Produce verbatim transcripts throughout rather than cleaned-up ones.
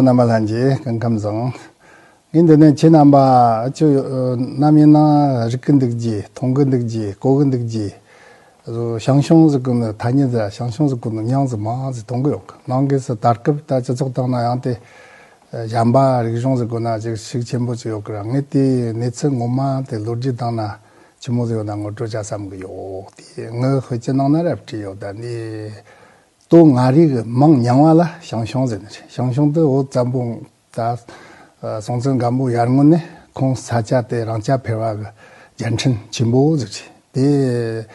རྣམ་པ་ལྷན་རྒྱས་སྐུ་ཁམས་བཟང་། ངས་འདི་ནས་ཁྱེད་རྣམ་པ་ཅི་ནམ་ཡིན་ན་རིག་གི་འདུག་གི། མཐོང་གི་འདུག་གི། གོ་གི་འདུག་གི། བཟོ་ཞང་ཞུང་ཟེར་གོ་ནི་ཐ་སྙད་ཟེར། ཞང་ཞུང་ཟེར་གོ་ནི་མྱིང་ཟེར་མང་ཟིག་མཐོང་གི་ཡོད་གི། ནང་གི་སུ་ད་སྐབས་ད་སྤྱི་ཚོགས་སྟེང་ན་ཡང་དེ་གཞན་པ་རིག་གཞུང་ཟེར་གོ་ན་ཅིག་ཤུགས་ཆེན་པོ་ཅིག་ཡོད་གི་ར། ངས་དེའི་གནས་ཚུལ་ངོ་མ་དེ་ལོ་རྒྱུས་སྟེང་ན་ཆི་མོ་ཟིག་ཡོད་ན་ངོ་སྤྲོད་བྱ་བསམ་གི་ཡོད། དེ་ངའི་དཔེ་ཆ་ནང་ན་ར་བྲིས་ཡོད། ད་ནི་ལྟོ་མངའ་རིས་གི་མིང་རྙིང་བ་ལ་ཞང་ཞུང་ཟེར་ནི་རེད། ཞང་ཞུང་དེ་བོད་བཙན་པོ་ད་ཨ་སྲོང་བཙན་སྒམ་པོ་ཡར་སྔོན་ནས་ཁོང་ས་ཆ་དེ་རང་ཅག་ཕེབས་པ་གི་རྒྱལ་ཕྲན་ཆེན་པོ་ཟིག་རེད།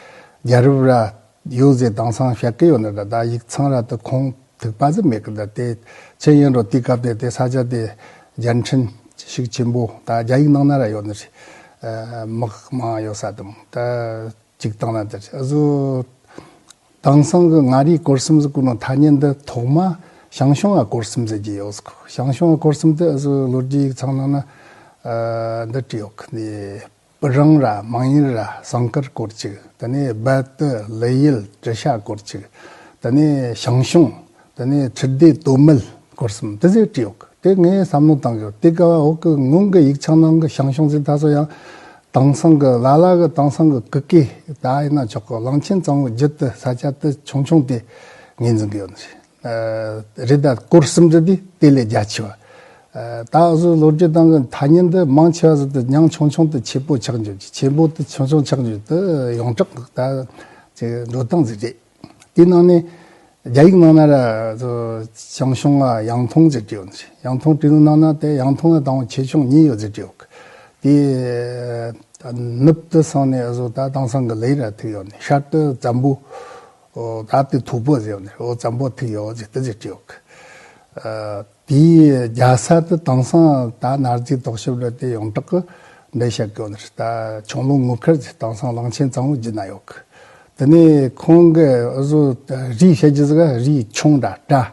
དེ་རྒྱལ་རབས་ར་ཡོད་ཟེར་དེང་སང་བཤད་གི་ཡོད་ནི་ར། ད་ཡིག་ཚང་ར་དེ་ཁུངས་ཐུག་པ་ཟིག་མེད་གི། ད་དེ་ཆི་ཡིན་རུང་དེ་སྐབས་དེ་དེ་ས་ཆ་དེ་རྒྱལ་ཕྲན་ཤུགས་ཆེན་པོ་ད་རྒྱ་ཡིག་ནང་ན་ར་ཡོད་ནི་རེད། ཨ་དམག་མང་ཡོད་ས་དང་ད་ཅིག་བཏང་ན་དེ་རེད། ཨ་ཟོ་དེང་སང་གི་མངའ་རིས་སྐོར་གསུམ་ཟེར་གོ་ནོ་ཐ་སྙད་འདི་ཐོག་མ་ཞང་ཞུང་ང་སྐོར་གསུམ་ཟེར་གྱི་ཡོད་ཟེར་གོ། ཞང་ཞུང་ང་སྐོར་གསུམ་དེ་ཨ་ཟོ་ལོ་རྒྱུས་ཡིག་ཚང་ནང་ན་ཨ་འདི་བྲིས་ཡོད་གི། ནི་སྤུ་རིང་ར་མང་ཡུལ་ར་ཟངས་དཀར་སྐོར་གཅིག། དེ་ནས་སྦལ་ཏི་ལི་ཡུལ་དྲི་ཤ་སྐོར་གཅིག། དེ་ནས་ཞང་ཞུང་། དེ་ནས་ཁྲི་ལྡེ་སྟོད་སྨད་སྐོར་གསུམ་དེ་ཟེར་བྲིས་ཡོད་གི། དེ་ངས་བསམ་བློ་བཏང་གི་ཡོད། དེ་སྐབས་འོག་གི་སྔོན་གི་ཡིག་ཚང་ནང་གི་ཞང་ཞུང་ཟེར་ད་སོ་ཡང་དེང་སང་གི་ལ་ལ་གི་དེང་སང་གི་གུ་གེ་ད་ཡིན་ན་ཆོག་གི། གླང་ཆེན་གཙང་བོ་བརྒྱུད་དུ་ས་ཆ་དེ་ཆུང་ཆུང་དེ་ངོས་འཛིན་གི་ཡོད་ནི་རེད། ཨ་རེད། ད་སྐོར་གསུམ་ཟེར་དེ་དེ་ལས་རྒྱ་ཆེ་བ། ཨ་ད་འུ་ཟོ་ལོ་རྒྱུས་སྟེང་གི་ཐ་སྙད་འདི་མང་ཆེ་བ་ཟེར་དུས་མྱིང་ཆུང་ཆུང་དེ་ཆེ་པོ་ཆགས་འཇུག་གི། ཆེ་པོ་དེ་ཆུང་ཆུང་ཆགས་འཇུག་དེ་ཡོངས་གྲགས་ད་ཅིག་འགྲོ་སྟངས་ཟིག་རེད། དེའི་ནང་ནས་རྒྱ་ཡིག་ནང་ན་ར་ཞང་ཞུང་ང་ཡང་ཐུང་ཟེར་གྱི་ཡོད་ནི་རེད། ཡང་ཐུང་བྲིས་ནི་ནང་ན་དེ་ཡང་ཐུང་ལ་དང་པོ་ཆེ་ཆུང་གཉིས་ཡོད་ཟེར་གྱི་ཡོད་གི། དེ་ནུབ་དུ་སོང་ནས་འུ་ཟོ་ད་དེང་སང་གི་ལི་ར་ཐུག་ཡོད་ནི། ཤར་དུ་བཙན་པོ། ཨོ་ད་དེ་ཐུ་པོ་ཟེར་ཡོད་ནི་རེད། འོ་བཙན་པོ་ཐུག་ཡོད་ཟེར་དེ་ཟེར་གྱི་ཡོད་གི། ཨ་དེའི་རྒྱལ་ས་དེ་དེང་སང་ད་ནར་རྫི་རྟོག་ཞིབ་ར་དེ་ཡོངས་གྲགས་གི་འདི་བཤད་གི་ཡོད་ནི་རེད། ད་ཁྱུང་ལུང་ངོ་མཁར་ཟེར་དེང་སང་གླང་ཆེན་གཙང་བོ་བརྒྱུད་ན་ཡོད་གི། དེ་ནས་ཁོང་གི་འུ་ཟོ་རུས་བཤད་རྒྱུ་ཟིག་རུས་ཁྱུང་འདྲ་འདྲ་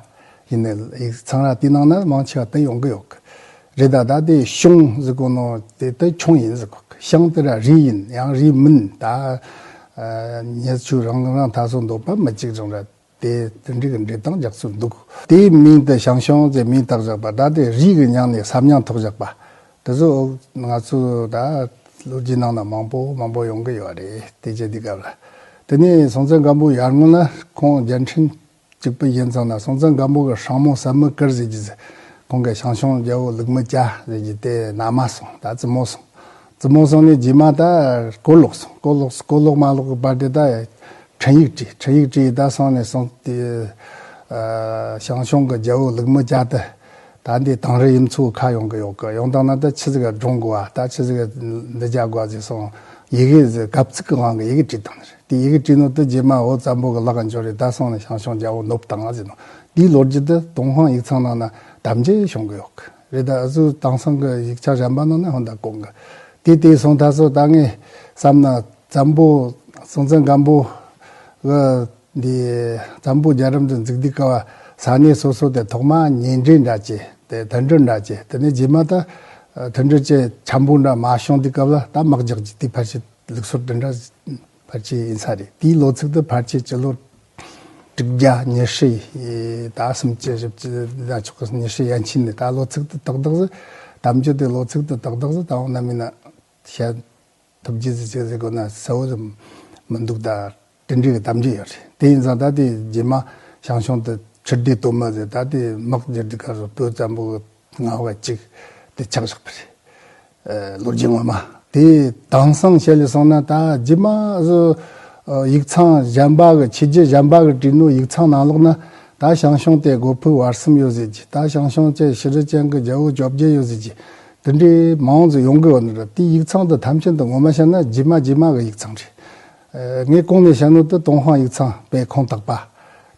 ཡིན་ནི། ཡིག་ཚང་ར་དེའི་ནང་ན་མང་ཆེ་བ་དེ་ཡོང་གི་ཡོད་གི། རེད། ད་ད་དེ་ཞུང་ཟེར་གོ་ནོ་དེ་དེ་ཁྱུང་ཡིན་ཟེར་གོ་གི། ཞང་དེ་ར་རུས་ཡིན་ཡང་རུས་མིན་ད་ཨ་ཉེ་ཆོས་རང་རང་ད་སོ་འདོད་པ་མི་གཅིག་རང་ར། དེ་དེ་འདྲའི་གི་འབྲེལ་སྟངས་རྒྱག་སྲོལ་འདུག། དེའི་མིང་དེ་ཞང་ཞུང་ཟེར་མིང་བཏགས་བཞག་པ། ད་དེ་རུས་གི་མྱིང་ནས་ས་མྱིང་ཐོགས་བཞག་པ། དེ་ཚོ་ང་ཚོ་ད་ལོ་རྒྱུས་ནང་ན་མང་པོ་མང་པོ་ཡོང་གི་ཡོད་རེད། དེ་རྗེས་དེ་སྐབས་ལ། དེ་ནས་སྲོང་བཙན་སྒམ་པོ་ཡར་སྔོན་ན་ཁོང་རྒྱལ་ཕྲན་གཅིག་པུ་ཡིན་ཙང་ན། སྲོང་བཙན་སྒམ་པོ་གི་སྲིང་མོ་ཟམ་མི་དཀར་ཟེར་གྱི་ཟེར། ཁོང་གི་ཞང་ཞུང་རྒྱལ་པོ་ལུག་མི་སྐྱ་ཟེར་གྱི་དེ་མནའ་མ་སོང་། ད་བཙུན་མོ་སོང་། བཙུན་མོ་སོང་ནས་རྗེས་མ་ད་གོ་ལོག་སོང་། གོ་ལོག་གོ་ལོག་མ་ལོག་གི་བར་དེ་ད་འཕྲིན་ཡིག་བྲིས། འཕྲིན་ཡིག་བྲིས་ད་སོང་ནས་སོང་དེ་ཨ་ཞང་ཞུང་གི་རྒྱལ་པོ་ལུག་མི་སྐྱ་དེ་ད་འདི་དིང་རི་ཡུལ་ཚོའི་ཁ་ཡོང་གི་ཡོད་གི། ཡོང་དང་ན་ད་ཆི་ཟིག་ག་སྒྲུང་དགོས་པ། ད་ཆི་ཟིག་ག་འདི་རྒྱག་དགོས་ཟེར་སོང་། ཡི་གེ་ཟིག་གབ་ཚིག་གི་དབང་གི་ཡི་གེ་བྲིས་བཏང་ནི་རེད། དེ་ཡི་གེ་བྲིས་ནོ་དེ་རྗེས་མ་བོད་བཙན་པོ་གི་ལག་ག་འབྱོར་རེད། ད་སོང་ནས་ཞང་ཞུང་རྒྱལ་པོ་ནོབ་བཏང་ཟེར་ནོ། དེའི་ལོ་རྒྱུས་དེ་ཏུན་ཧོང་ཡིག་ཚང་ནང་ན་དམ་བཅའ་བྱུང་གི་ཡོད་གི། རེད། ད་འུ་ཚོ་དེང་སང་གི་ཡིག་ཆ་གཞན་པ་ནང་ན་ཧོན་ད་གོང་གི། དེ་དེ་སོང་ད་སོ་ད་ངས་བསམ་ན་བཙན་པོ་སྲོང་བཙན་སྒམ་པོ་གི་འདི་བཙན་པོ་རྒྱལ་རབས་འདི་འཛུགས་དུས་སྐབས་ས་གནས་སོ་སོ་དེ་ཐོག་མ་ཉེ་འབྲེལ་འདྲ་བྱས། དེ་མཐུན་སྒྲིལ་འདྲ་བྱས། དེ་ནས་རྗེས་མ་ད་མཐུན་སྒྲིལ་བྱས་འཆམ་པོ་འདྲ་མ་བྱུང་དུས་སྐབས་ལ་ད་དམག་རྒྱག་རྒྱུ་དེ་ཕལ་ཆེར་ལུགས་སྲོལ་འདི་འདྲ་ཕལ་ཆེར་ཡིན་ས་རེད། དེའི་ལོ་ཚིགས་དེ་ཕལ་ཆེར་སྤྱི་ལོ་དྲུག་བརྒྱ་ཉི་ཤུ་ཡི་ད་སུམ་ཅུ་བཞི་བཅུ་ལ་ཆོག་གི། ཉི་ཤུ་ཡན་ཆད་ནས་ད་ལོ་ཚིགས་དེ་ཏག་ཏག་ཟིག་དམ་བཅའ་དེ་ལོ་ཚིགས་དེ་ཏག་ཏག་ཟིག་ད་འོང་ན་མིན་ན་བཤད་ཐུབ་རྒྱུ་ཟིག་ཅིག་ཟེར་དགོས་ན་གསལ་བོ་ཟིག་མི་འདུག། ད་དེ་འདྲའི་གི་དམ་བཅའ་ཡོད་རེད། དེ་ཡིན་ཙང་ད་དེ་རྗེས་མ་ཞང་ཞུང་དེ་ཁྲི་ལྡེ་སྟོད་སྨད་ཟེར། ད་དེ་དམག་རྒྱག་དུས་སྐབས་སུ་བོད་བཙན་པོ་གི་མངའ་འོག་གཅིག་དེ་ཆགས་བཞག་པ་རེད། ཨ་ལོ་རྒྱུས་ངོ་མ་དེ་དེང་སང་བཤད་ལས་སོང་ན་ད་རྗེས་མ་བཟོ་ཡིག་ཚང་གཞན་པ་གི་ཆོས་བརྒྱུད་གཞན་པ་གི་བྲིས་ནོ་ཡིག་ཚང་ནང་ལོགས་ན་ད་ཞང་ཞུང་དེ་སྒོ་ཕུག་བར་གསུམ་ཡོད་ཟེར་གྱི། ད་ཞང་ཞུང་བཅས་ཕྱི་རུ་ཅན་གི་རྒྱལ་པོ་བཅོ་བརྒྱད་ཡོད་ཟེར་གྱི། དེ་འདྲའི་མང་ཙམ་ཡོང་གི་ཡོད་ནི་རེད། དེའི་ཡིག་ཚང་དེ་ཐམས་ཅད་དུ་ངོ་མ་བཤད་ན་རྗེས་མ་རྗེས་མ་གི་ཡིག་ཚང་རེད། ཨ་ངས་གོང་ནས་བཤད་ནོ་དེ་ཏུན་ཧོང་ཡིག་ཚང་དཔེ་ཁུངས་དག་པ་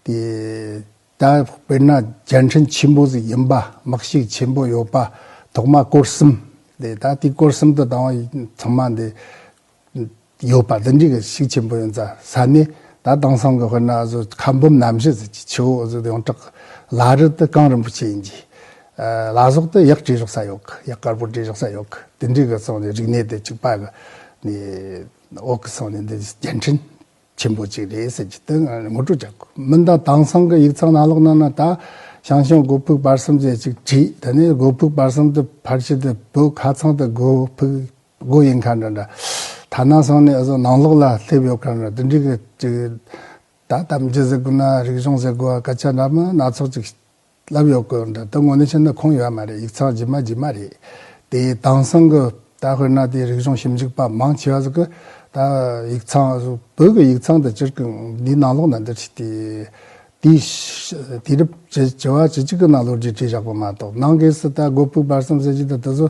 དེ། ད་དཔེར་ན་རྒྱལ་ཕྲན་ཆེན་པོ་ཟིག་ཡིན་པ། དམག་ཤུགས་ཆེན་པོ་ཡོད་པ། ཐོག་མ་སྐོར་གསུམ་དེ། ད་དེའི་སྐོར་གསུམ་དུ་དང་བ་ཚང་མ་འདི་ཡོད་པ་དེ་འདྲའི་གི་ཤུགས་ཆེན་པོ་ཡོད་ཙང་ས་གནས་ད་དེང་སང་གི་དཔེར་ན་བཟོ་ཁ་འབུམ་རྣམ་བཞི་ཟེར་གྱི་ཆུ་བོ་བཟོ་ཡོངས་གྲགས། བླ་རི་དེ་གངས་རིན་པོ་ཆེ་ཡིན་གྱི། ཨ་བླ་ཟོག་དེ་གཡག་བྲིས་རོགས་ས་ཡོད་གི། གཡག་དཀར་པོ་བྲིས་རོགས་ས་ཡོད་གི། དེ་འདྲའི་གི་སོང་ནས་རིག་གནས་དེ་གཅིག་པ་གི་ནས་འོག་གི་སོང་ནས་འདི་རྒྱལ་ཕྲན་ཆེན་པོ་གཅིག་རེད་ཟེར་གྱི་དེ་ངོ་སྤྲོད་རྒྱག་གོ། མིན་ད་དེང་སང་གི་ཡིག་ཚང་ནང་ལོགས་ནང་ན་ད་ ཞང་ཞུང་སྒོ་ཕུག་བར་གསུམ་ཟེར་ཅིག་བྲིས། དེ་ནས་སྒོ་ཕུག་བར་གསུམ་དུ་ཕལ་ཆེར་དུ་བོད་ཁ་ཚང་དུ་སྒོ་ཕུག་སྒོ་ཡིན་ཁ་འདྲ་འདྲ། ཐ་ན་སང་ནས་ཨ་ཟོ་ནང་ལོགས་ལ་སླེབས་ཡོད་ཁ་འདྲ་འདི་འདྲའི་གི་ཅིག་ད་གཏམ་རྒྱུད་ཟེར་དགོས་ན་རིག་གཞུང་ཟེར་དགོས་སྐད་ཆ་འདྲ་མི་སྣ་ཚོགས་ཅིག་ལབ་ཡོད་གི་འདྲ། ད་དངོས་གནས་བཤད་ན་ཁུངས་ཡོད་མ་རེད། ཡིག་ཚང་རྗེས་མ་རྗེས་མ་རེད། དེ་དེང་སང་གི་ད་དཔེར་ན་དེ་རིག་གཞུང་ཞིབ་འཇུག་པ་མང་ཆེ་བ་ཟིག་གི་ད་ཡིག་ཚང་བོད་གི་ཡིག་ཚང་དུ་སྤྱིར་གི་འདིའི་ནང་ལོགས་ན་འདིར་ཞིག་དེ། དེའི་ཤ- དུས་རབས་བཅུ་བཅུ་བ་བཅུ་གཅིག་གི་ནང་ལོ་རྒྱུས་བྲིས་བཞག་པ་མ་གཏོགས། ནང་སྒོས་སུ་ད་སྒོ་ཕུག་བར་གསུམ་ཟེར་རྒྱུ་དང་དེ་ཚོ་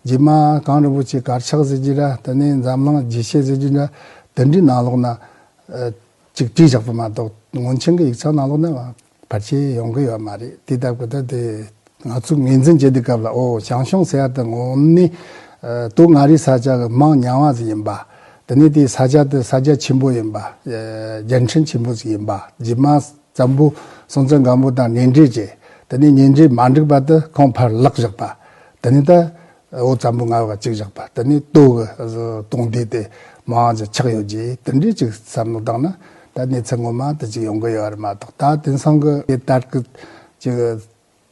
རྗེས་མ་གངས་རིན་པོ་ཆེའི་དཀར་ཆག་ཟེར་རྒྱུ་ར། དེ་ནས་འཛམ་གླིང་རྒྱས་བཤད་ཟེར་རྒྱུ་ར། དེ་འདྲའི་ནང་ལོགས་ན་ཨ་ཅིག་བྲིས་བཞག་པ་མ་གཏོགས། སྔོན་ཆད་ཀྱི་ཡིག་ཚང་ནང་ལོགས་ན་ཕལ་ཆེར་ཡོང་གི་ཡོད་མ་རེད། དེ་ལྟ་བུ་ད་དེ་ང་ཚོས་ངོས་འཛིན་བྱེད་དུས་སྐབས་ལ། ཨོ་ཞང་ཞུང་ཟེར་ཡ་དེ་དངོས་གནས་ཨ་སྟོད་མངའ་རིས་ས་ཆ་གི་མིང་རྙིང་བ་ཟིག་ཡིན་པ། དེ་ནས་དེའི་ས་ཆ་དེ་ས་ཆ་ཆེན་པོ་ཡིན་པ། ཨ་རྒྱལ་ཕྲན་ཆེན་པོ་ཟིག་ཡིན་པ། རྗེས་མ་བཙན་པོ་སྲོང་བཙན་སྒམ་པོ་དང་གཉེན་འབྲེལ་བྱས། དེ་ནས་གཉེན་འབྲེལ་མ་འགྲིག་པ་དེ་ཁོང་ཕར་བརླག་བཞག་པ། དེ་ནས་ད་བོད་བཙན་པོ་ལྔ་པ་གཅིག་བཞག་པ། དེ་ནས་སྟོད་གི་སྟོང་སྡེ་དེ་མང་ཅིག་ཆགས་ཡོད་ཀྱི། དེ་འདྲའི་ཅིག་བསམ་བློ་བཏང་ན་ད་གནས་ཚུལ་ངོ་མ་དེ་ཅིག་ཡོང་གི་ཡོད་རེད་མ་གཏོགས། ད་དེང་སང་གི་དེ་ལྟར་གི་ཅིག་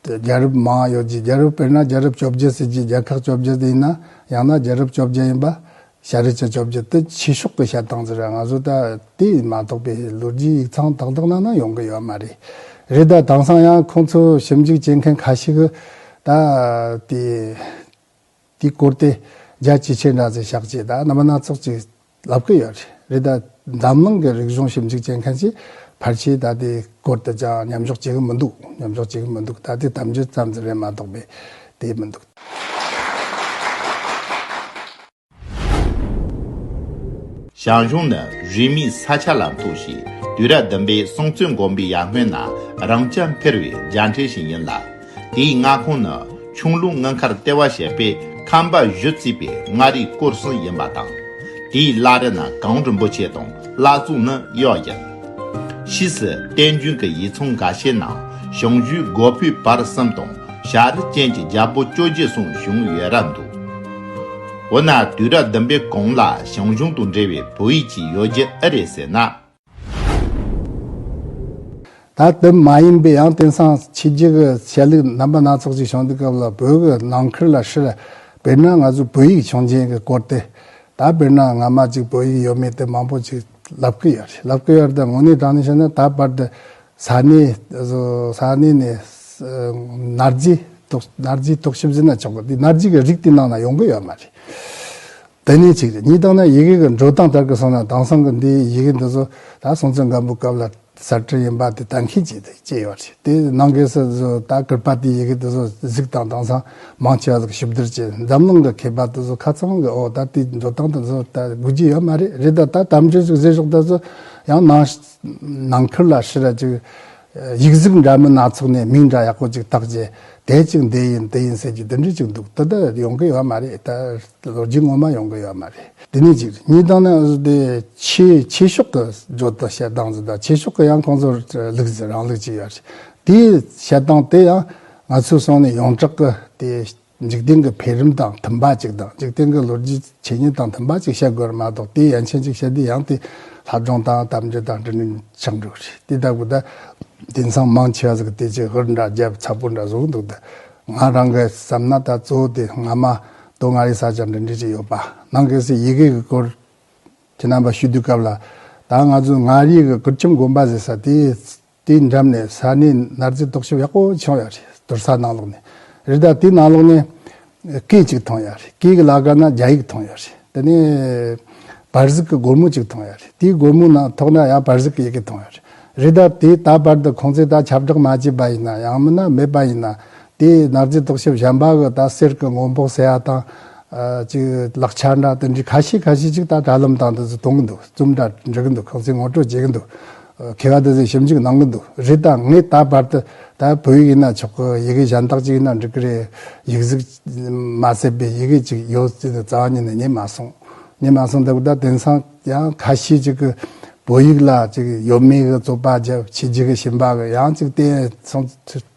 རྒྱལ་རབས་མང་ཡོད་ཀྱི། རྒྱལ་རབས་དཔེར་ན་རྒྱལ་རབས་བཅོ་བརྒྱད་ཟེར་གྱི་རྒྱལ་ཁག་བཅོ་བརྒྱད་དེ་ཡིན་ན། ཡང་ན་རྒྱལ་རབས་བཅོ་བརྒྱད་ཡིན་པ། ཤ་རི་ཆ་བཅོ་བརྒྱད་དེ་ཆོས་ཕྱོགས་ཀྱི་བཤད་སྟངས་ཟེར་ར། ང་ཚོ་ད་དེ་མ་གཏོགས་པའི་ལོ་རྒྱུས་ཡིག་ཚང་ཏག་ཏག་ནང་ན་ཡོང་གི་ཡོད་མ་རེད། རེད། ད་དེང་སང་ཡང་ཁོང་ཚོ་ཞིབ་འཇུག་བྱེད་མཁན་ཁ་ཤས་ཀྱིས་ད་དེ་དེའི་སྐོར་དེ་རྒྱ་ཇེ་ཆེ་འདྲ་ཟིག་བཞག་བྱས། ད་རྣམ་པ་སྣ་ཚོགས་ཅིག་ལབ་གི་ཡོད་རེད། རེད། ད་འཛམ་གླིང་གི་རིག་གཞུང་ཞིབ་འཇུག་བྱེད་མཁན་ཚོས་ཕལ་ཆེར་ད་དེའི་སྐོར་དུ་ཅང་མཉམ་འཇོག་བྱེད་གི་མི་འདུག་མཉམ་འཇོག་བྱེད་གི་མི་འདུག་ད་དེ་གཏམ་རྒྱུད་ཙམ་ཟིག་རེད་མ་གཏོགས་པའི་དེ་མི་འདུག་ཞང་ཞུང་ནི་རིས་མེད་ས་ཆ་ལ་འཐུ་ཞིང་། དུས་རབས་བདུན་པའི་སྲོང་བཙན་སྒམ་པོའི་ཡར་སྔོན་ན་རང་རྐྱ་འཕེར་བའི་རྒྱལ་ཕྲན་ཞིག་ཡིན་ལ། དེའི་མངའ་ཁོངས་ནི་ཁྱུང་ལུང་དངུལ་མཁར་ལྟེ་བ་བྱས་པའི་ཁམས་པ་བཞི་བརྩིས་པའི་མངའ་རིས་སྐོར་གསུམ་ཡིན་པ་དང་། དེའི་བླ་རི་ནི་གངས་རིན་པོ་ཆེ་དང་བླ་བཙུགས་ནི་གཡག་ཡིན། ཕྱིས་སུ་བསྟན་འབྱུང་གི་ཡིག་ཚང་འགའ་ཤས་ནང་ཞང་ཞུང་སྒོ་ཕུག་བར་གསུམ་དང་། བྱ་རི་ཅན་གྱི་རྒྱལ་པོ་བཅོ་བརྒྱད་གསུམ་བྱུང་ཡོད་རབས་འདུག་འོ་ན་དུས་རབས་བདུན་པའི་གོང་ལ་ཞང་ཞུང་དང་འབྲེལ་བའི་བོད་ཡིག་ཅིག་ཡོད་རྒྱུ་ཨེ་རེད་ཟེར་ན། ད་དེ་མ་ཡིན་པའི་ཡང་དེང་སང་ཕྱི་རྒྱལ་གྱི་བཤད་ལུགས་རྣམ་པ་སྣ་ཚོགས་ཅིག་བྱུང་དུས་སྐབས་ལ། བོད་ཀྱི་ནང་ཁུལ་ལ་ཕྱིར་དཔེར་ན་ང་ཚོ་བོད་ཡིག་བྱུང་རྐྱེན་གྱི་སྐོར་དེ། ད་དཔེར་ན་སྔ་མ་ཅིག་བོད་ཡིག་ཡོད་མེད་དེ་མང་པོ་ཅིག་ལབ་ཀྱི་ཡོད་རེད། ལབ་ཀྱི་ཡོད་རེད། ད་དངོས་གནས་དྲང་གནས་བཤད་ན་ད་བར་དུ་ས་གནས་ས་གནས་ནས་ཨ་ནར་རྫས་རྟོག་ནར་རྫས་རྟོག་ཞིབ་ཟེར་ན་ཆོག་གི། དེ་ནར་རྫས་ཀྱི་རིགས་དེ་ནང་ན་ཡོང་གི་ཡོད་མ་རེད། དེ་ནས་གཅིག་རེད། གཉིས་བཏང་ན་ཡི་གེ་གི་འགྲོ་སྟངས་ལྟར་གི་སོང་ན། དེང་སང་གི་འདི་ཡི་གེ་འདི་ཚོ་ད་སྲོང་བཙན་སྒམ་པོའི་སྐབས་ལ་གསར་བྲིས་ཡིན་པ་དེ་གཏན་འཁེལ་བྱས་ཏེ་བྱས་ཡོད་རེད། དེ་ནང་གི་སུ་ཚོ་ད་བསྒྱུར་པ་དེ་ཡི་གེ་དེ་ཚོ་གཟིགས་དང་། དེང་སང་མང་ཆེ་བ་ཟིག་ཞིབ་བསྡུར་བྱས། འཛམ་གླིང་གི་མཁས་པ་དེ་ཚོ་ཁ་ཚང་གི་ཨོ་ད་དེ་འགྲོ་སྟངས་དེ་ཚོ་ད་དགོས་ཀྱི་ཡོད་མ་རེད། རེད། ད་ད་གཏམ་རྒྱུད་ཟིག་ཟེར་ཞོག་ད་ཚོ་ཡང་ནང་ནང་ཁུལ་ལ་ཕྱིར་ར་ཅིག་ཡིག་གཟུགས་འདྲ་མིན་སྣ་ཚོགས་ནས་མིང་འདྲ་ཡག་པོ་ཅིག་བཏགས་རྗེས། དེ་ཅིག་འདི་ཡིན་དེ་ཡིན་ཟེར་གྱི་དེ་འདྲ་ཅིག་འདུག་དེ་ད་ཡོང་གི་ཡོད་མ་རེད། ད་ལོ་རྒྱུས་ངོ་མ་ཡོང་གི་ཡོད་མ་རེད། དེ་ནས་ཅིག་རེད། གཉིས་བཏང་ན་དེ་ཆོས་ཆོས་ཕྱོགས་ཀྱི་བརྗོད་དུ་བཤད་སྟངས་ཟིག་དང་། ཆོས་ཕྱོགས་ཀྱི་ཡང་ཁོང་ཚོར་ལུགས་ཟིག་རང་ལུགས་ཅིག་ཡོད་རེད། དེའི་བཤད་སྟངས་དེ་ཡང་ང་ཚོའི་སོང་ནས་ཡོངས་གྲགས་ཀྱི་དེ་འཇིག་རྟེན་གྱི་འཕེལ་རིམ་དང་མཐུན་པ་ཅིག་དང་། འཇིག་རྟེན་གྱི་ལོ་རྒྱུས་ཆོས་ཉིད་དང་མཐུན་པ་ཅིག་བཤད་དགོས་རེད་མ་གཏོགས། དེ་ཡན་ཆད་ཅིག་བཤད་དུས་ཡང་དེ་ལྷ་སྒྲུང་དང་གཏམ་རྒྱུད་དང་འདྲ་མིན་ཆགས་འགྲོ་གི་རེད། དེ་ལྟ་བུ་ད་དེང་སང་མང་ཆེ་བ་ཟིག་གིས་དེ་ཅིག་ཧུར་འདྲ་རྒྱབ་ཚ་པོ་འདྲ་བཟོ་གི་འདུག་ད་ང་རང་གིས་བསམ་ན་ད་གཙོ་བོ་དེ་སྔ་མ་སྟོད་མངའ་རིས་ས་ཆ་འདྲ་འདྲ་ཅིག་ཡོད་པ། ནང་གི་སི་ཡི་གེ་གི་སྐོར་ཁྱེད་རྣམ་པ་ཞུ་དུས་སྐབས་ལ། ད་ང་ཚོ་མངའ་རིས་གི་གུར་ཁྱིམ་དགོན་པ་ཟེར་ས་དེ། དེའི་འགྲམ་ནས་ས་གནས་ནར་རྫས་རྟོག་ཞིབ་ཡག་པོ་བྱུང་ཡོད་རེད། དུར་ས་ནང་ལོགས་ནས། རེད། ད་དེའི་ནང་ལོགས་ནས་སྐས་ཅིག་མཐོང་ཡོད་རེད། སྐས་ཀྱི་ལ་ཁ་ན་རྒྱ་ཡིག་མཐོང་ཡོད་རེད། དེ་ནས་བར་གཟིགས་ཀྱི་སྒོར་མོ་ཅིག་མཐོང་ཡོད་རེད། དེའི་སྒོར་མོ་ནང་ཐོག་ན་ཡང་བར་གཟིགས་ཀྱི་ཡི་གེ་མཐོང་ཡོད་རེད། རེད། ད་དེ་ད་བར་དུ་ཁོང་ཚོས་ད་ཁྱབ་བསྒྲགས་མ་བྱས་པ་ཡིན་ན། ཡང་མིན་ན་མེད་པ་ཡིན་ན། དེའི་ནར་རྫས་རྟོག་ཞིབ་གཞན་པ་གི་ད་གསེར་གྱི་སྔོན་པོ་ཟེར་ཡ་དང་། ཨ་ཅིག་ལག་ཆ་འདྲ་དེ་འདྲའི་ཁ་ཤས་ཁ་ཤས་ཅིག་ད་དྲ་ལམ་དང་དེ་ཚོ་གཏོང་གི་འདུག་རྩོམ་འདྲ་འབྲི་གི་འདུག་ཁོང་ཚོས་ངོ་སྤྲོད་བྱེད་གི་འདུག་མཁས་པ་དེ་ཚོས་ཞིབ་འཇུག་གནང་གི་འདུག་རེད། ད་ངས་ད་བར་དུ་ད་བོད་ཡིག་ཡིན་ན་ཆོག་གི། ཡི་གེ་གཞན་དག་ཅིག་ཡིན་ན་འགྲིག་གི་རེད། ཡིག་གཟུགས་མ་ཟད་པའི་ཡི་གེ་ཅིག་ཡོད་ཟེར་ནས་རྩ་བ་ཉིད་ནས་རྙེད་མ་སོང་། རྙེད་མ་སོང་། ད་ད་དེང་སང་ཡང་ཁ་ཤས་ཅིག་གིས་བོད་ཡིག་ལ་ཅིག་ཡོད་མེད་གི་རྩོད་པ་རྒྱབ། ཕྱི་རྒྱལ་གི་ཞིབ་འབྲི་གི་ཡང་ཅིག་བལྟས་སོང་།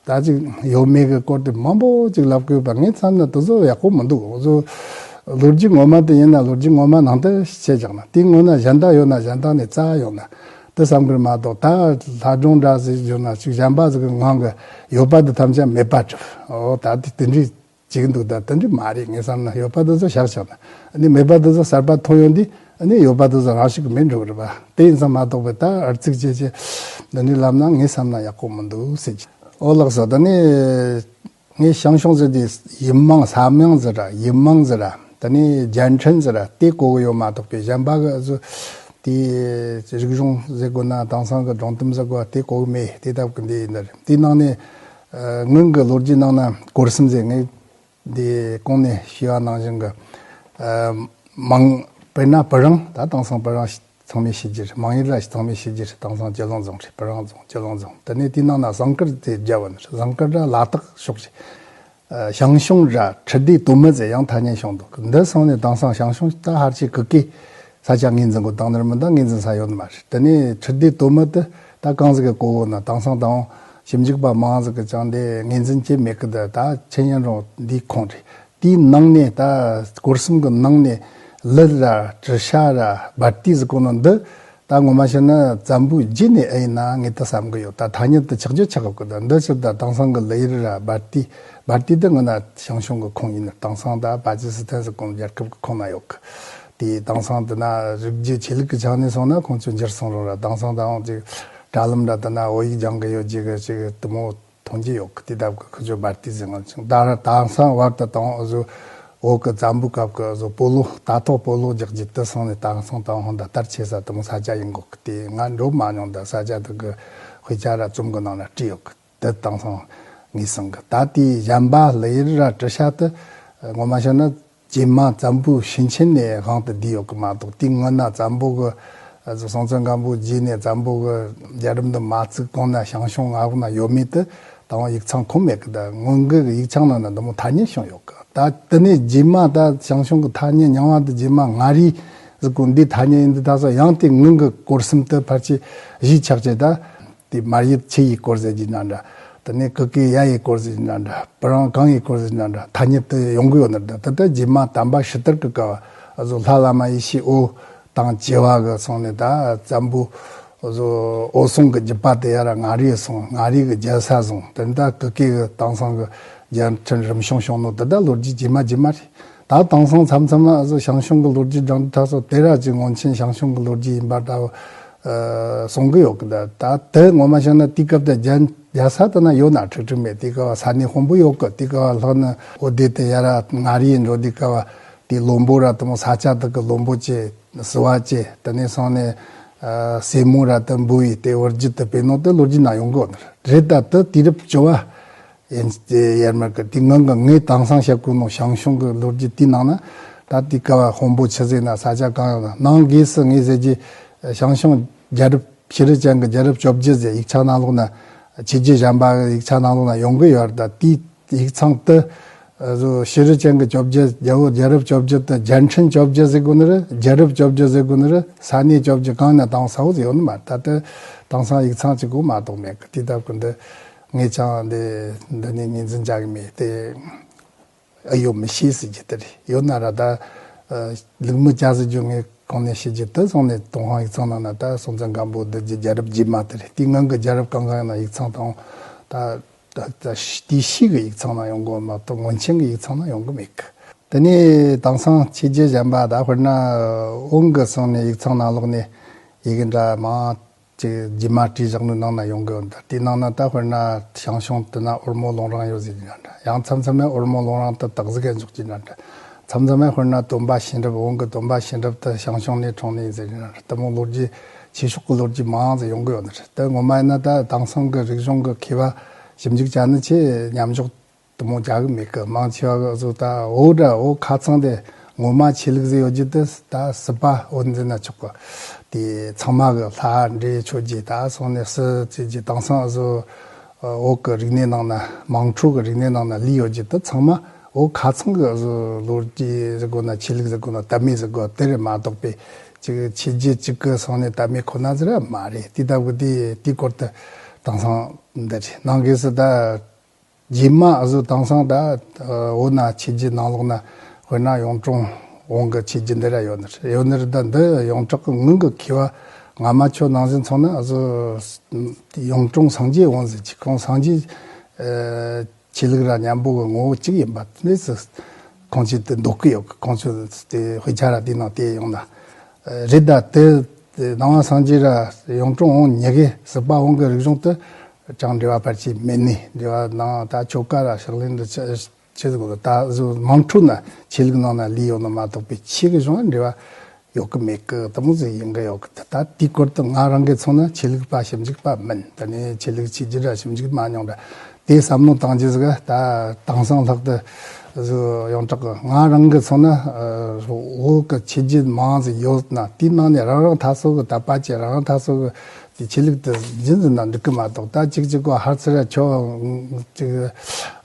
ད་ཅིག་ཡོད་མེད་གི་སྐོར་དེ་མང་པོ་ཅིག་ལབ་དགོས་པ། ངས་བསམ་ན་དེ་ཚོ་ཡག་པོ་མི་འདུག་འུ་ཚོ་ལོ་རྒྱུས་ངོ་མ་དེ་ཡིན་ན་ལོ་རྒྱུས་ངོ་མ་ནང་དུ་བཤད་བཞག་ན། དེའི་སྔོན་ན་གཞན་དག་ཡོད་ན་གཞན་དག་ནས་བཙལ་ཡོང་ན། དེ་བསམ་གི་རེད་མ་གཏོགས། ད་ལྷ་སྒྲུང་འདྲ་ཟེར་བརྗོད་ན་ཅིག་གཞན་པ་ཟིག་གི་ངང་གི་ཡོད་པ་དེ་ཐམས་ཅད་མེད་པ་གྲུབ། འོ་ད་དེ་དེ་འདྲའི་བྱེད་ཀྱི་འདུག་ད་དེ་འདྲ་མ་རེད། ངས་བསམ་ན་ཡོད་པ་དེ་ཚོ་བཞག་བཞག་ན། ཨ་ནི་མེད་པ་དེ་ཚོ་གསར་པ་ཐོན་ཡོང་དུས། ཨ་ནི་ཡོད་པ་དེ་ཚོ་རང་ཞིག་གི་མེད་འགྲོ་གི་རེད་པ། དེ་ཡིན་ཙང་མ་གཏོགས་པའི་ད་ཨར་ཚིག་ཅེས་ཅེས་འདི་འདྲའི་ལབ་ན་ངས་བསམ་ན་ཡག་པོ་མི་འདུག་ཟེར་གྱི། ཨོ་ལགས་སོ། ད་ནི་ངས་ཞང་ཞུང་ཟེར་དུས་ཡུལ་མིང་ས་མིང་ཟེར་ར། ཡུལ་མིང་ཟེར་ར། ད་ནི་རྒྱལ་ཕྲན་ཟེར་ར། དེ་གོ་གི་ཡོད་མ་གཏོགས་པའི་གཞན་པ་གི་ཨ་ཟོ་དེ་རིག་གཞུང་ཟེར་དགོས་ན། དེང་སང་གི་སྒྲུང་གཏམ་ཟེར་དགོས་པ་དེ་གོ་གི་མེད། དེ་ལྟ་བུ་གི་འདི་ཡིན་ནི་རེད། དེའི་ནང་ནས་ཨ་སྔོན་གྱི་ལོ་རྒྱུས་ནང་ན་སྐོར་གསུམ་ཟེར། ངས་འདི་གོང་ནས་ཞུས་པ་ནང་བཞིན་གྱི་ཨ་མང་། དཔེར་ན་བུ་རང་། ད་དེང་སང་བུ་རང་ཚང་མས་ཤེས་ཀྱི་རེད། མང་ཡུལ་ར་ཚང་མས་ཤེས་ཀྱི་རེད། དེང་སང་སྤྱི་ལོ་རྫོང་རེད། བུ་རང་རྫོང་། སྤྱི་ལོ་རྫོང་། དེ་ནས་དེའི་ནང་ན་ཟངས་དཀར་དེ་རྒྱབ་པ་ནི་རེད། ཟངས་དཀར་ར་ལ་དྭགས་ཕྱོགས་རེད། ཨ་ཞང་ཞུང་ར་ཁྲི་ལྡེ་དོ་མི་ཟེར་ཡང་ཐ་སྙད་བྱུང་འདུག་འདི་སོང་ནས་དེང་སང་ཞང་ཞུང་ད་ཧར་ཆེ་གི་གེ་ས་ཆ་ངོས་འཛིན་དགོས་བཏང་ནི་རེད་མི་འདུག་ངོས་འཛིན་ས་ཡོད་ནི་མ་རེད། དེ་ནས་ཁྲི་ལྡེ་དོ་མི་དེ་ད་གང་ཟིག་གི་གོ་བོ་ན། དེང་སང་དང་ཞིབ་འཇུག་པ་མང་ཟིག་གི་ཅང་དེ་ངོས་འཛིན་བྱེད་མེད་གི། འདི་ད་ཆེན་ཡན་རོང་འདིའི་ཁོངས་རེད། དེའི་ནང་ནས་ད་སྐོར་གསུམ་གི་ནང་ནས་ལི་ར་ཀྲི་ཤ་ར་སྦལ་ཏི་ཟེར་གོ་ནོ་འདི། ད་ངོ་མ་བཤད་ན་བཙན་པོའི་རྗེས་ནས་ཨེ་ཡིན་ན་ངས་ད་བསམ་གི་ཡོད། ད་ཐ་སྙད་དེ་ཆགས་རྒྱུ་ཆགས་གི་ད། འདི་ཕྱིར་ད་དེང་སང་གི་ལི་ཡུལ་ར་སྦལ་ཏི། སྦལ་ཏི་འདི་སྔོན་ན་ཞང་ཞུང་གི་ཁོངས་ཡིན་ནི། དེང་སང་ད་པ་ཀི་སི་ཐན་ཟེར་གོ་ནོ་རྒྱལ་ཁབ་གི་ཁོངས་ན་ཡོད་གི། དེ་དེང་སང་དེ་ན་རིག་རྒྱུ་ཆོས་ལུགས་ཀྱི་ཆ་ནས་སོང་ན་ཁོང་ཚོ་འགྱུར་སོང་རུང་ར། དེང་སང་ད་འོང་ཅིག་དྲ་ལམ་ར་དེ་ན་བོད་ཡིག་སྦྱང་གི་ཡོད་ཅིག་གི་ཅིག་དེ་མོ་མཐོང་རྒྱུ་ཡོད་གི། དེ་ལྟ་བུ་གི་ཁུ་ཆོ་སྦལ་ཏི་ཟེར་ང་ཚོ་ད་ར་དེང་སང་བར་དུ་དང་ཨ་ཟོ་བོད་གི་བཙན་པོའི་སྐབས་གི་ཨ་ཟོ་སྤོ་ལོ། རྟ་ཐོག་སྤོ་ལོ་རྒྱག་རྒྱུ་དེ་སོང་ནས་དེང་སང་དང་ཧོན་ད་དར་ཆེ་ས་དེ་མོ་ས་ཆ་ཡིན་གོ་གི། དེ་ང་འགྲོ་མ་མྱོང་། ད་ས་ཆ་དེ་གི་དཔེ་ཆ་ར་རྩོམ་གི་ནང་ན་བྲིས་ཡོད་གི། དེ་དེང་སང་ངས་སང་གི། ད་དེའི་གཞན་པ་ལི་ཡུལ་ར་ཀྲི་ཤ་དེ་ངོ་མ་བཤད་ན་རྗེས་མ་བཙན་པོའི་ཞིང་ཆེན་ནས་དབང་དུ་བསྡུས་ཡོད་གི་མ་གཏོགས། དེའི་སྔོན་ན་བཙན་པོ་གི་ཨ་ཟོ་སྲོང་བཙན་སྒམ་པོའི་རྗེས་ནས་བཙན་པོ་གི་རྒྱལ་རབས་འདི་མ་བཙུགས་གོང་ན་ཞང་ཞུང་མངའ་འོག་ན་ཡོད་མེད་དེ་དང་ཡིག་ཚང་ཁུངས་མེད་གི། ད་སྔོན་གི་ཡིག་ཆ་ནང་ན་འདི་མོ་ཐ་སྙད་བྱུང་ཡོད་གི། ད་དེ་ནས་རྗེས་མ་ད་ཞང་ཞུང་གི་ཐ་སྙད་རྙིང་བ་འདི་རྗེས་མ་མངའ་རིས་ཟེར་གོ་འདི་ཐ་སྙད་ཡིན་འདི། ད་སོ་ཡང་དེ་སྔོན་གི་སྐོར་གསུམ་དེ་ཕལ་ཆེར་གཞིས་ཆགས་ཆེ་ད། དེ་མར་ཡུལ་ཆུ་ཡི་སྐོར་ཟེར་གྱི་ན་འདྲ། དེ་ནས་གི་གེ་ཡ་ཡི་སྐོར་ཟེར་གྱི་ན་འདྲ། བུ་རང་གང་ཡི་སྐོར་ཟེར་གྱི་ན་འདྲ། ཐ་སྙད་དེ་ཡོང་གི་ཡོད་ན་འདྲ། ད་ལྟ་རྗེས་མ་དམ་པ་ཕྱི་དར་གི་སྐབས་ཨ་ཟོ་ལྷ་བླ་མ་ཡེ་ཤེས་འོད་དང་བཅས་པ་གི་སོང་ནས་ད་བཙན་པོ་ཨ་ཟོ་འོད་སྲུང་གི་རྒྱུད་པ་དེ་ཡ་ར་མངའ་རིས་སོང་། མངའ་རིས་གི་རྒྱལ་ས་བཟུང་། དེ་ད་གི་གེ་གི་དེང་སང་གི་རྒྱལ་ཕྲན་རིམ་བྱོན་བྱུང་ནོ་དེ་ད་ལོ་རྒྱུས་རྗེས་མ་རྗེས་མ་རེད། ད་དེང་སང་མཚམས་མཚམས་ཨ་ཟོ་ཞང་ཞུང་གི་ལོ་རྒྱུས་སྦྱང་དུས་ད་སོ་དེ་ར་ཅིག་སྔོན་ཆད་ཞང་ཞུང་གི་ལོ་རྒྱུས་ཡིན་པ་འདྲ་བོ་ཨ་གསུང་གི་ཡོད་གི། ད་ད་དེ་ངོ་མ་བཤད་ན་དེའི་སྐབས་དེ་རྒྱལ་རྒྱལ་ས་དེ་ན་ཡོད་ན་ཁྲིག་ཁྲིག་མེད། དེའི་སྐབས་ས་གནས་དཔོན་པོ་ཡོད་གི། དེའི་སྐབས་ལྷག་ན་འོ་དེ་དེ་ཡ་ར་མངའ་རིས་འགྲོ་དུས་སྐབས་དེ་བློན་པོ་ར་དེ་མོ་ས་ཆ་དེ་གི་བློན་པོ་བྱས། བསུ་བ་བྱས། དེ་ནས་སོང་ནས་ཨ་སྲས་མོ་ར་དེ་འབུལ་བའི་དེ་བར་བརྒྱུད་དེ་སྤེལ་ནོ་དེ་ལོ་རྒྱུས་ན་ཡོང་གི་ཡོད་ནི་རེད། ད་དེ་དུས་རབས་བཅུ་བ་ཡན་ཡར་མར་གི་དེ་སྔོན་གི་ངས་དེང་སང་བཤད་གོ་ནོ་ཞང་ཞུང་གི་ལོ་རྒྱུས་དེའི་ནང་ན་ད་དེའི་སྐབས་དཔོན་པོ་ཆི་ཟིག་ན་ས་ཆ་གང་ཡོད་ན། ནང་སྒོས་སུ་ངས་ཟེར་གྱི་ཞང་ཞུང་རྒྱལ་རབས་ཕྱི་རོལ་ཅན་གི་རྒྱལ་རབས་བཅོ་བརྒྱད་ཟེར་ཡིག་ཆ་ནང་ལོགས་ན། ཆོས་རྒྱལ་གཞན་པ་གི་ཡིག་ཆ་ནང་ལོགས་ན་ཡོང་གི་ཡོད་རེད། ད་དེའི་ཡིག་ཚང་དེ་ཨ་ཟོ་ཕྱི་རོལ་ཅན་གི་བཅོ་བརྒྱད། རྒྱལ་པོ་རྒྱལ་རབས་བཅོ་བརྒྱད་དེ་རྒྱལ་ཕྲན་བཅོ་བརྒྱད་ཟེར་གོ་ནི་རེད། རྒྱལ་རབས་བཅོ་བརྒྱད་ཟེར་གོ་ནི་རེད། ས་གནས་བཅོ་བརྒྱད་གང་ན་དང་ས་བོ་ཟེར་ཡོད་ནི་མ་རེད། ད་དེ་དེང་སང་ཡིག་ཚང་གཅིག་པོ་མ་གཏོགས་མེད་གི། དེ་ལྟ་བུ་འདི་ངས་ཀྱང་འདི་འདི་ནས་ངོས་འཛིན་བྱ་གི་མེད་དེ། ཨེ་ཡོད་མི་ཤེས་ཟེར་གྱི་དེ་རེད། ཡོད་ན་ར་ད་ཨ་ལུག་མི་སྐྱ་ཟེར་རྒྱུ་ངས་གོང་ནས་བཤད་རྒྱུ་དེ་སོང་ནས་ཏུན་ཧོང་ཡིག་ཚང་ནང་ན་ད་སྲོང་བཙན་སྒམ་པོ་བདུད་རྩི་རྒྱལ་རབས་རྗེས་མ་དེ་རེད། དེའི་སྔོན་གྱི་རྒྱལ་རབས་གང་གང་ཡིན་ན་ཡིག་ཚང་དང་ད་ད་ད་དེའི་ཕྱིས་ཀྱི་ཡིག་ཚང་ན་ཡོང་གི་ཡོད་མ་གཏོགས་སྔོན་ཆད་ཀྱི་ཡིག་ཚང་ན་ཡོང་གི་མེད་གི། དེ་ནས་དེང་སང་ཆོས་རྒྱལ་གཞན་པ་ད་དཔེར་ན་བོན་གྱི་སོང་ནས་ཡིག་ཚང་ནང་ལོགས་ནས་ཡི་གེ་འདྲ་མང་ཅིག་རྗེས་མ་བྲིས་བཞག་ནི་ནང་ན་ཡོང་གི་ཡོད། ད་དེའི་ནང་ན་ད་དཔེར་ན་ཞང་ཞུང་དེ་ན་འོལ་མོ་ལུང་རིང་ཡོད་ཟེར་གྱི་འདྲ་འདྲ། ཡང་མཚམས་མཚམས་ཡང་འོལ་མོ་ལུང་རིང་དེ་སྟག་གཟིག་གན་འཇོག་གྱི་འདྲ་འདྲ། མཚམས་མཚམས་ཡང་དཔེར་ན་སྟོན་པ་གཤེན་རབ། བོན་གྱི་སྟོན་པ་གཤེན་རབ་དེ་ཞང་ཞུང་ནས་འཁྲུངས་ནི་ཡིན་ཟེར་གྱི་འདྲ་འདྲ། དེ་མོ་ལོ་རྒྱུས་ཆོས་ཕྱོགས་ཀྱི་ལོ་རྒྱུས་མང་ཙམ་ཡོང་གི་ཡོད་ནི་རེད། དེ་ངོ་མ་ཡིན་ན་ད་དེང་སང་གི་རིག་གཞུང་གི་མཁས་པ་ཞིབ་འཇུག་བྱ་ནི་ཆེས་མཉམ་འཇོག་དེ་མོ་རྒྱག་གི་མེད་གི། མང་ཆེ་བ་གི་བཟོ་ལྟ་བོད་འདྲ་བོད་ཁ་ཚང་དེ་ངོ་མ་ཆོས་ལུགས་ཟེར་ཡོད་རྒྱུ་དེ་ད་སྲིད་པ་བོད་འཛིན་ན་ཆོག་གི། དེ་ཚང་མ་གི་ལྷ་འདྲེ་ཆོས་རྗེ་ད་སོང་ནས་སྲིད་ཅེས་ཀྱི་དེང་སང་བཟོ་བོད་གི་རིག་གནས་ནང་ན་དམངས་ཁྲོད་གི་རིག་གནས་ནང་ན་ལུས་ཡོད་རྒྱུ་དེ་ཚང་མ་བོད་ཁ་ཚང་གི་བཟོ་ལོ་རྒྱུས་ཟེར་དགོས་ན་ཆོས་ལུགས་ཟེར་དགོས་ན་དད་མོས་ཟེར་དགོས་དེ་རེད་མ་གཏོགས་པའི་ཅིག་ཆོས་རྒྱུད་ཅིག་གི་སོང་ནས་དད་མོས་ཁོ་ན་ཟེར་ར་མ་རེད། དེ་ལྟ་བུ་དེ་དེའི་སྐོར་དུ་དེང་སང་འདི་རེད། ནང་སྒོས་སུ་ད། རྗེས་མ་ཨ་ཟོ་དེང་སང་ད་བོད་ན་ཆོས་རྒྱུད་ནང་ལོགས་ན་དཔེར་ན་གཡུང་དྲུང་བོན་གྱི་ཆོས་རྒྱུད་འདི་ར་ཡོད་ནི་རེད། ཡོད་ནི་རེད། ད་འདི་ཡོངས་གྲགས་ཀྱི་སྔོན་གྱི་མཁས་ སྔ་མ་ཁྱོད་ནང་བཞིན་སོང་ན་ཨ་ཟོ་གཡུང་དྲུང་སངས་རྒྱས་འོང་ཟེར་གྱི། ཁོང་སངས་རྒྱས་ཆོས་ལུགས་ར་མཉམ་པོ་གི་ངོ་བོ་གཅིག་ཡིན་པ་དེ་ནས་ཁོང་ཆོས་དེ་འདོད་གི་ཡོད་གི། ཁོང་ཆོས་དེ་དཔེ་ཆ་ར་དེ་ནང་དེ་ཡོང་ན་རེད། ད་དེ་ནང་བ་སངས་རྒྱས་ར་གཡུང་དྲུང་འོང་གཉིས་ཀའི་སྲིད་པ་འོང་གི་རིག་གཞུང་དེ་ཅང་འབྲེལ་བ་བར་ཆད་མེད་ནི་འབྲེལ་བ་ནང་ད་ཆོ་ག་ར་ཕྱག་ལེན་དུ་ཆ་ཆེ་ཟིག་ད་གཟོད་དམངས་ཁྲོད་ན་ཆོས་ལུགས་ནང་ན་ལུས་ཡོད་ནི་མ་གཏོགས་པའི་ཆོས་ཀྱི་གཞུང་འབྲེལ་བ་ཡོད་གི་མེད་གི། དེ་མོ་ཟིག་ཡིན་གི་ཡོད་གི། ད་ད་དེའི་སྐོར་དུ་ང་རང་གི་མཚོན་ན་ཆོས་ལུགས་པ་ཞིབ་འཇུག་པ་མིན། ད་ནི་ཆོས་ལུགས་ཆོས་བརྒྱུད་ར་ཞིབ་འཇུག་མ་མྱོང་ར་དེ་བསམ་བློ་བཏང་རྒྱུ་ཟིག་ད་དེང་སང་ལྷག་ཏུ་ཟིག་ཡོངས་གྲགས་གི་ང་རང་གི་མཚོན་ན་བོད་གི་ཆོས་བརྒྱུད་མང་ཟིག་ཡོད་ན་དེའི་ནང་ནས་རང་རང་ཐ་སོ་གི་དད་པ་ཅན་རང་རང་ཐ་སོ་གི་དེ་ཆོས་ལུགས་དེ་རྒྱུན་འཛིན་ན་འགྲིག་གི་མ་གཏོགས། ད་གཅིག་གཅིག་གོ་ཧར་ཚུར་ར་ཁྱོད་ཅིག་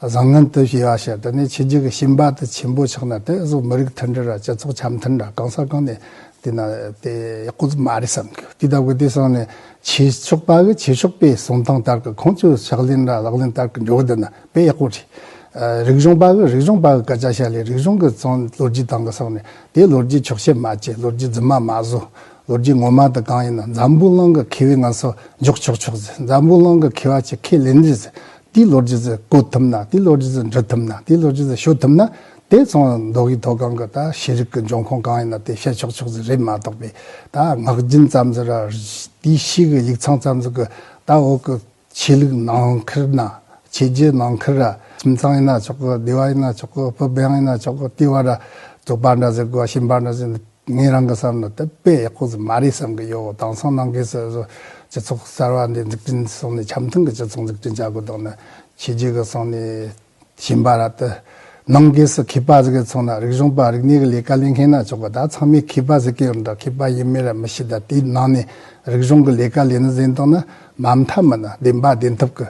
བཟང་ངན་དུ་ཞེས་པ་ཞེས་དེ་ནས་ཆོས་བརྒྱུད་ཀྱི་ཞེན་པ་དེ་ཆེན་པོ་ཆགས་ན་དེ་བཟོ་མི་རིགས་མཐུན་སྒྲིལ་ར་སྤྱི་ཚོགས་འཆམ་མཐུན་ར་གང་ས་གང་ནས་དེ་ན་དེ་ཡག་པོ་ཟིག་མ་རེད་བསམ་གི། དེ་ལྟ་བུ་དེ་སོང་ནས་ཆོས་ཕྱོགས་པ་གི་ཆོས་ཕྱོགས་པའི་གསུང་སྟངས་ལྟར་གི་ཁོང་ཚོའི་ཕྱག་ལེན་ར་ལག་ལེན་ལྟར་གི་འགྲོ་གི་འདུག་ན་དཔེ་ཡག་པོ་རེད། རིག་གཞུང་པ་གི་རིག་གཞུང་པ་གི་སྐད་ཆ་བཤད་ལས་རིག་གཞུང་གི་ཚོང་ལོ་རྒྱུས་དང་གི་སོང་ནས་དེ་ལོ་རྒྱུས་འཁྱོག་བཤད་མ་བྱེད། ལོ་རྒྱུས་རྫུན་མ་མ་བཟོ། ལོ་རྒྱུས་ངོ་མ་དེ་གང་ཡིན་ན་འཛམ་བུ་གླིང་གི་མཁས་པའི་ངན་སོ་འཇོག་ཆོག་ཆོག་ཟེར། འཛམ་བུ་གླིང་གི་མཁས་པ་ཆེ་ཁས་ལེན་རེད་ཟེར། དེའི་ལོ་རྒྱུས་ཟེར་གོ་ཐུབ་ན། དེའི་ལོ་རྒྱུས་ཟེར་འབྲི་ཐུབ་ན། དེའི་ལོ་རྒྱུས་ཟེར་ཤོད་ཐུབ་ན། དེ་ཚོང་མདོ་དབུས་མཐོ་སྒང་གི་ད་ཤེས་རིག་གི་འབྱུང་ཁུངས་གང་ཡིན་ན་དེ་བཤད་ཆོག་ཆོག་ཟེར་རེད་མ་གཏོགས་པས། ད་ངག་རྒྱུན་ཙམ་ཟེར་ར་དེའི་ཤེས་གི་ཡིག་ཚང་ཙམ་ཟེར་གི་ད་འོག་གི་ཆོས་ལུགས་ནང་ཁུལ་ན་ཆོས་བརྒྱུད་ནང་ཁུལ་ར་ཁྱིམ་ཚང་ཡིན་ན་ཆོག་གི། སྡེ་བ་ཡིན་ན་ཆོག་གི། བུ་བུ་ཡང་ཡིན་ན་ཆོག་གི། དེ་བ་ར་རྩོད་པ་འདྲ་ཟེར་དགོས། ཞེན་པ་འདྲ་ཟེར། ངས་རང་གི་བསམ་ན་དེ་དཔེ་ཡག་པོ་ཟིག་མ་རེད་བསམ་གི་ཡོད། དེང་སང་ནང་གི་སོ་སོ་སྤྱི་ཚོགས་གསར་བ་འདི་འཛུགས་སྐྲུན་སོང་ནས་འཆམ་མཐུན་གི་སྤྱི་ཚོགས་འཛུགས་སྐྲུན་བྱ་དགོས་དང་ནི་ཆོས་བརྒྱུད་གི་སོང་ནས་ཞེན་པ་ར་དེ་ནང་གི་སུ་མཁས་པ་ཟིག་གི་ཚོང་ན་རིག་གཞུང་པ་རིག་གནས་གི་ལས་ཀ་ལས་མཁན་ན་ཆོག་གི། ད་ཚང་མས་མཁས་པ་ཟིག་གི་ཡོད་འདྲ། མཁས་པ་ཡིན་མིན་ར་མི་ཤེས། ད་དེའི་ནང་ནས་རིག་གཞུང་གི་ལས་ཀ་ལས་ནི་ཟིན་དང་ན་མ་མཐའ་མི་ན་བདེན་པ་བདེན་ཐུབ་གི་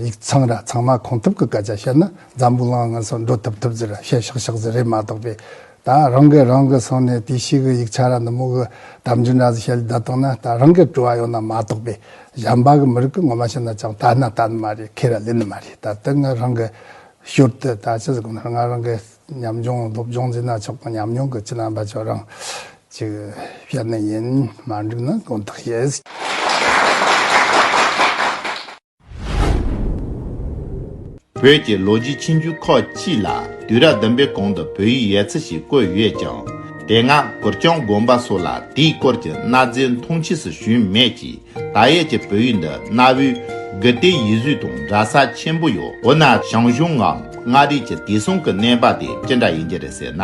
ཡིག་ཚང་ར་ཚང་མ་ཁུངས་ཐུབ་གི་སྐད་ཆ་བཤད་ན་འཛམ་བུ་གླིང་ངན་སོང་འགྲོ་ཐུབ་ཐུབ་ཟེར་ར་བཤད་ཤག་ཤག་ཟེར་རེད་མ་གཏོགས་པས། ད་རང་གི་རང་གི་སོང་ནས་དེ་ཤེས་གི་ཡིག་ཆ་ར་འདི་མོ་གི་དམ་འཇུག་འདྲ་ཟིག་བཤད་ལ་ད་བཏང་ན་ད་རང་གི་སྤྲོ་བ་ཡོད་ན་མ་གཏོགས་པས། གཞན་པ་གི་མི་རིགས་གི་ངོ་མ་བཤད་ན་ཅང་ལྟ་ན་ལྟ་ནི་མ་རེད། ཁས་ར་ལེན་ནི་མ་རེད། ད་དེ་ང་རང་གི་ཞོར་དུ་ད་ཅི་ཟིག་གོ་ན་ང་རང་གི་ཉམས་མྱོང་སློབ་སྦྱོང་ཟེར་ན་ཆོག་གི། ཉམས་མྱོང་གི་ཅི་རྣམ་པ་ཆོ་རང་ཅིག་བཤད་ནི་ཡིན། མ་འགྲིག་ན་དགོངས་དག་ཞུ། བོད་ཀྱི་ལོ་རྒྱུས་ཆུང་ཆུང་ཁག་ཅིག་ལ་དུས་རབས་བདུན་པའི་གོང་དུ་བོད་ཡིག་ཡོད་ཚུལ་ཞིག་བཀོད་ཡོད་ཀྱང་། དེ་སྔ་གུར་གྱང་དགོན་པ་སོགས་ལ་དེའི་སྐོར་གྱི་གནའ་རྫས་མཐོང་ཆོས་སུ་བྱུང་མེད་ཀྱིས། ད་ཡོད་ཀྱི་བོད་ཡིག་འདི་གནའ་བོའི་དགུ་སྟོད་ཡིག་གཟུགས་དང་འདྲ་ས་ཆེན་པོ་ཡོད། འོ་ན་ཞང་ཞུང་ངམ་མངའ་རིས་ཀྱི་དེང་སང་གི་གནས་བབ་དེ་ཅི་འདྲ་ཡིན་རྒྱུ་རེད་ཟེར་ན།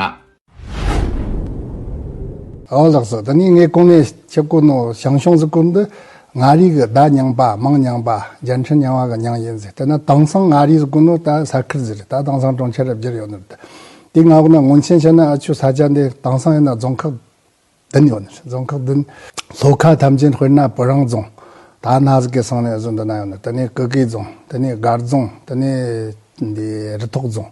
ཨོ་ལགས་སོ། ད་ནི་ངས་གོང་ནས་ཁྱེད་གོ་ནོ་ཞང་ཞུང་ཟེར་གོ་འདི་མངའ་རིས་གི་ཟླ་རྙིང་པ་མང་རྙིང་པ་རྒྱལ་ཕྲན་རྙིང་བ་གི་མྱིང་ཡིན་ཟེར། དེ་ན་དེང་སང་མངའ་རིས་ཟེར་གོ་ནོ་ད་ས་ཁུལ་ཟེར། ད་དེང་སང་གྲོང་ཁྱེར་རབ་བསྒྱུར་ཡོད་ནོ་ད། དེ་ང་གོ་ན་སྔོན་ཆད་བཤད་ན་ཨ་ཆུ་ས་ཆ་འདི་དེང་སང་ཡིན་ན་རྫོང་ཁག་བདུན་ཡོད་ནི། རྫོང་ཁག་བདུན། ལྷོ་ཁ་ཐམས་ཅད་དཔེར་ན་བུ་རང་རྫོང་། ད་ན་ཟིག་གི་སང་ནས་བཟོ་འདི་ན་ཡོད་ནི། དེ་ནས་ཀུ་ཀི་རྫོང་། དེ་ནས་སྒར་རྫོང་། དེ་ནས་འདི་རི་ཐོག་རྫོང་།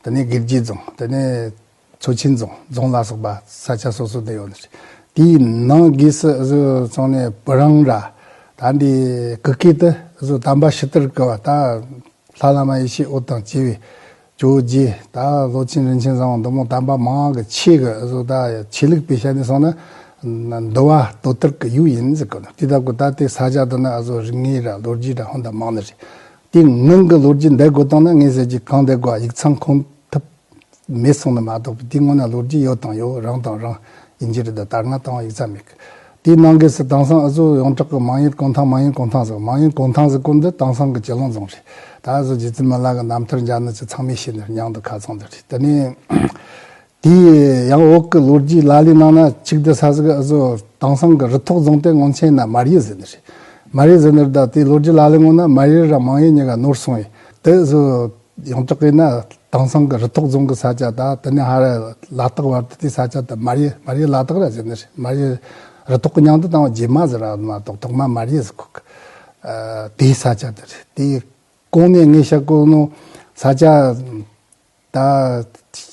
དེ་ནས་དགེ་རྒྱས་རྫོང་། དེ་ནས་མཚོ་ཆེན་རྫོང་རྫོང་ལ་སོགས་པ་ས་ཆ་སོ་སོ་དེ་ཡོད་ནི། དེའི་ནང་སྒོས་སུ་བཟོ་སོང་ནས་བུ་རང་ར། ད་འདི་ཀུ་ཀི་དེ་བཟོ་དམ་པ་ཕྱི་དར་གི་བ་ད། ལྷ་བླ་མ་ཡེ་ཤེས་འོད་དང་བཅས་པའི་ཇོ་བོ་རྗེ་ད་ལོ་ཆེན་རིན་ཆེན་བཟང་བོ་འདི་མོ་དམ་པ་མང་གི་ཆེ་གི་བཟོ་ད་ཆོས་ལུགས་པའི་ཞལ་ནས་སོང་ན་འདུལ་བ་དོ་ལྟར་གི་ཡུལ་ཡིན་ཟེར་གི་ནོ། དེ་ལྟ་བུ་ད་དེ་ས་ཆ་འདི་ན་བཟོ་རིག་གནས་ར་ལོ་རྒྱུས་ར་ཧོན་ད་མང་ནི་རེད། དེ་སྔོན་གི་ལོ་རྒྱུས་འདི་དགོས་དང་ན་ངས་ཟེར་གྱི་གང་འདི་དགོས་ཡིག་ཚང་ཁུངས་ཐུབ་མེད་སོང་ནི་མ་གཏོགས་པའི་དེའི་སྔོན་ན་ལོ་རྒྱུས་ཡོད་དང་ཡོད་རང་དང་རང་ཡིན་གྱི་རེད། ད་ལྟ་ང་དང་ཡིག་ཚང་མེད་གི། དེའི་ནང་གི་སུ་དེང་སང་ཨ་ཟོ་ཡོངས་གྲགས་ཀྱི་མང་ཡུལ་གུང་ཐང་མང་ཡུལ་གུང་ཐང་ཟེར། མང་ཡུལ་གུང་ཐང་ཟེར་གོ་འདི་དེང་སང་གི་སྤྱི་ལོ་རྫོང་རེད། ད་ཨ་ཟོ་རྗེ་བཙུན་མི་ལ་གི་རྣམ་ཐར་མཇལ་ནི་ཅི་ཚང་མས་ཤེས་ནི་མྱང་འདི་ཁ་ཚང་འདི་རེད། དེ་ནས་དེའི་ཡང་འོག་གི་ལོ་རྒྱུས་ལ་ལའི་ནང་ན་གཅིག་འདི་ས་ཟིག་ཨ་ཟོ་དེང་སང་གི་རི་ཐོག་རྫོང་དེ་སྔོན་ཆད་ན་མར་ཡུལ་ཟེར་ནི་རེད། མར་ཡུལ་ཟེར་ནི་རེད། ད་དེའི་ལོ་རྒྱུས་ལ་ལའི་ངོ་ན་མར་ཡུལ་ར་མང་ཡུལ་གཉིས་ཀ་ནོར་སོང་བས་དེ་ཨ་ཟོ། ཡོངས་གྲགས་ཡིན་ན་དེང་སང་གི་རི་ཐོག་རྫོང་གི་ས་ཆ་ད་དེ་ནས་ཧ་ར་ལ་དྭགས་བར་དུ་དེའི་ས་ཆ་ད་མར་ཡུལ་མར་ཡུལ་ལ་དྭགས་ར་ཟེར་ནི་རེད། མར་ཡུལ་རི་ཐོག་གི་མྱིང་དུ་བཏང་བ་རྗེས་མ་ཟེར་ར་མ་གཏོགས་ཐོག་མ་མར་ཡུལ་ཟེར་གོ་གི། ཨ་དེའི་ས་ཆ་དེ་རེད། དེའི་གོང་ནས་ངས་བཤད་གོ་ནོ་ས་ཆ་ད་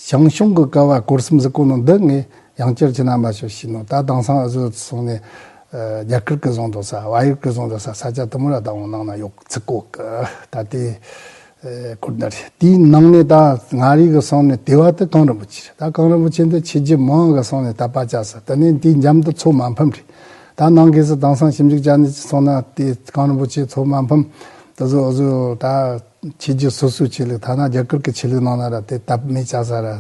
ཞང་ཞུང་གི་སྐབས་བ་སྐོར་གསུམ་ཟེར་གོ་ནོ་འདི་ངས་ཡང་བསྐྱར་ཁྱེད་རྣམ་པ་ཞུ་ཤེས་ནོ། ད་དེང་སང་ཨ་ཟོ་སོང་ནས་ཨ་རྒྱ་གར་གི་བཟོ་འདུག་ས་བལ་ཡུལ་གི་བཟོ་འདུག་ས་ས་ཆ་དེ་མོ་ར་ད་འོང་ནང་ན་ཡོད་ཚིག་གོ་གི། ད་དེ་ཨེ་སྐོར་འདི་རེད། དེའི་ནང་ནས་ད་མངའ་རིས་གི་སོང་ནས་ལྟེ་བ་དེ་གངས་རིན་པོ་ཆེ་རེད། ད་གངས་རིན་པོ་ཆེ་འདི་ཆོས་བརྒྱུད་མང་གི་སོང་ནས་དད་པ་བྱ་ས་དེ་ནས་དེའི་འཇམ་དུ་མཚོ་མ་ཕམ་རེད། ད་ནང་སྒོས་སུ་དེང་སང་ཞིབ་འཇུག་བྱ་ནི་ཅི་སོང་ན་དེ་གངས་རིན་པོ་ཆེ་མཚོ་སྨན་ཕམ་དེ་ཚོ་འུ་ཚོ་ད་ཆོས་བརྒྱུད་སོ་སོའི་ཆོས་ལུགས་ཐ་ན་རྒྱ་གར་གྱི་ཆོས་ལུགས་ནང་ན་ར་དེ་སྟབས་མེད་བྱ་ས་ར། ཨ་